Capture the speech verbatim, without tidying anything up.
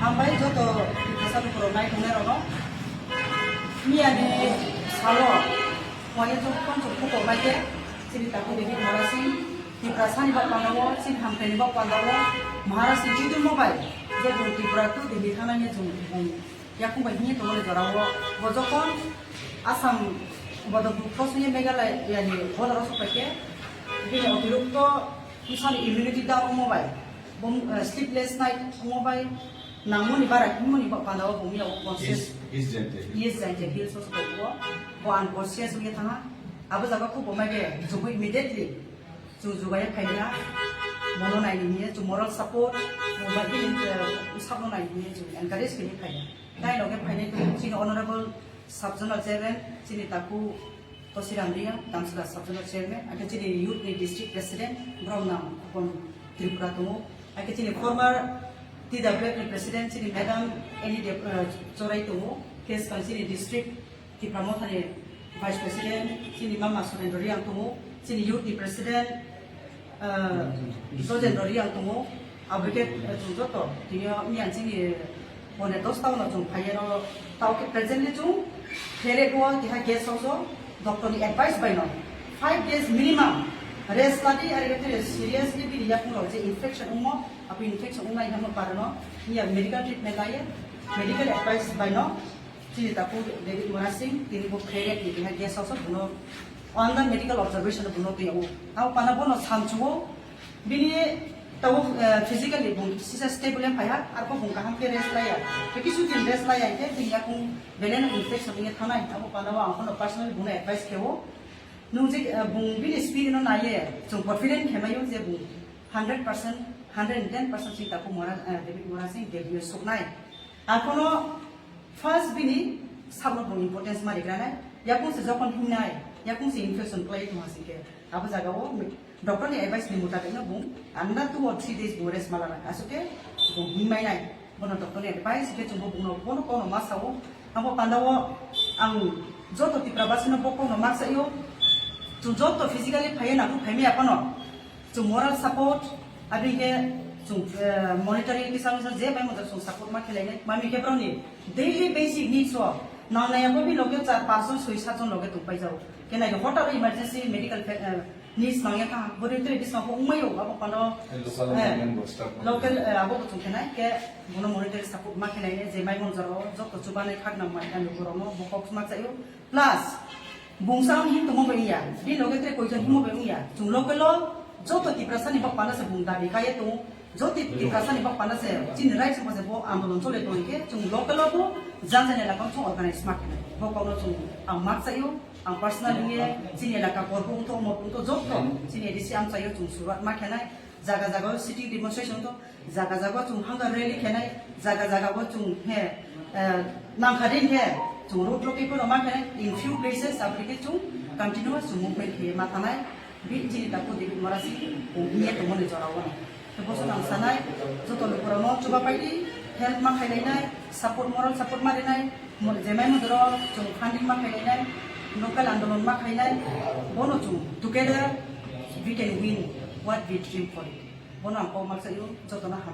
Hambai joto Tiprasa lukurok nai tongnai rokno. Miyani salo waya jokkon chwng kutok bai khe chini takhuk David Murasing Tiprasani bak pandao chini hamkhaini bak pandao Maharaj ni chudurmo bai je chwng Tripura tu Delhi thangnani chwng yakung bai himye tongmani jorao bo jokkon Assam bodol bukto songye Meghalaya yani border o sok pai khe bini otirokto bwsani immunity down wngmo bai Bum, eh, sleepless night wngmo bai nangmoni bara himoni ba-, panda o bumya o conscious. East, East Jaintia Hills. East Jaintia Hills o sokoi o, bo unconscious wngya thangha. Abo jaga khub bo mai khe chwngbo immediately chwng jugaiya phaina, bono naini hiye chwng moral support, bo bai khe, eh, sabno naini hiye chwng encourage khe phaina. Tai loge phainai chini honorable Sub Zonal Chairman, chini taku Tosiram Reang, Damsara Sub Zonal Chairman, ake chini youth ni district president, borok nang Khopon Tripura tongo, ake chini former T W F ni president, chini madam Annie Deb-, eh, Chorai tongo, case kan chini district Tipra Motha ni vice president, chini mama Surendra Reang tongo, chini youth ni president, Ah, Dojendra Reang tongo, abo khe, eh, chwng joto tini o miyang chini pone dos ta uno chwng phaiya no, tao khe presently chwng pherek o keha guest house o doctor ni advice bai no five days minimum rest ladi, ari khe seriously bini yakung rok je infection wngmo, abo infection wngnai hamo parano miya medical treatment laiye, medical advice bai no. Chini takhuk David Murasing, tini bo pherek ni keha guest house o bono under medical observation o bono twi o. Abo pana bono samchugo bini tabuk, eh, physically bung sisa stable wng phaiha, arpho bung kaham khe rest laiya. Tei kisu din rest laiya khe bini yakung belai no infection wngya thanai. Abo pana o ang phano personally bono advice khe o. Nung je, eh, bung bini spirit no naiye, chwng confident khe maio je bung hundred percent, hundred and ten percent chini takhuk Mura-, eh, David Murasing Delhi o suknai. Ang phano first bini sabno bo importance ma rikranai. Yakung se jokon hingnai, yakung se infection khlai tongma singkhe. Abo jaga o doctor ni advice ni mutabik no bung another two or three days bung rest ma lanai. Aswk khe bung hingmai nai. Bono doctor ni advice khe chwngbo bungno bono kono ma sao. Abo panda o ang joto Tipra basi no bo kono ma sao. Chwng joto physically phaiya na phaiya phano. Chwng moral support, aboni khe chwng, eh, monetary kisa misa je bai mother chwng support ma khe lainai. Mami khe borokni daily basic needs o nangnai abo bini loge char panch jon soi sat jon loge tong paijao. Khe nai hotar emergency medical fa-, eh, needs nangya kha. Boni twi bisma bo wngmai o abo pano, eh, local, eh, government bo staff local, eh, abo bo chwng khe nai khe bono monetary support ma khe lainai je mai mon jora o joto chubanai khak nang mai ani borokno bo kok ma chaio. Plus, bungsa ang hin tongmo bai wngya, bini loge tre koijon himo bai wngya. Chwng local o joto Tiprasa ni bak panda se bung dabi kaiye tongo. Joto Tiprasa ni bak panda se chini right se bo andolon chole tong khe chwng local o bo jang jani elaka o chwng organize ma khe. Bo kokno chwng ang mak chaio, ang personal wngye chini elaka korbo wngtho, omo wngtho joto chini A D C ang chaio chwng suruat ma khenai. Jaga jaga o sitting demonstration to, jaga jaga o chwng hunger rally khenai, jaga jaga o chwng he, eh, nangkha din khe chwng road block khe phano ma khenai, in few places aboni khe chwng continuous chwng movement khe ma thanai, bi chini takhuk David Murasing, o hiye tongmani jora o. Tei boso nang sanai, joto lukurokno chuba paidi, help ma khainai, support, moral support ma rinai, mo-, jemai mudro chwng funding ma khainai, local andolon ma khainai, bono chwng together we can win what we dream for it. Bono ang kok ma chaio, jotono ham.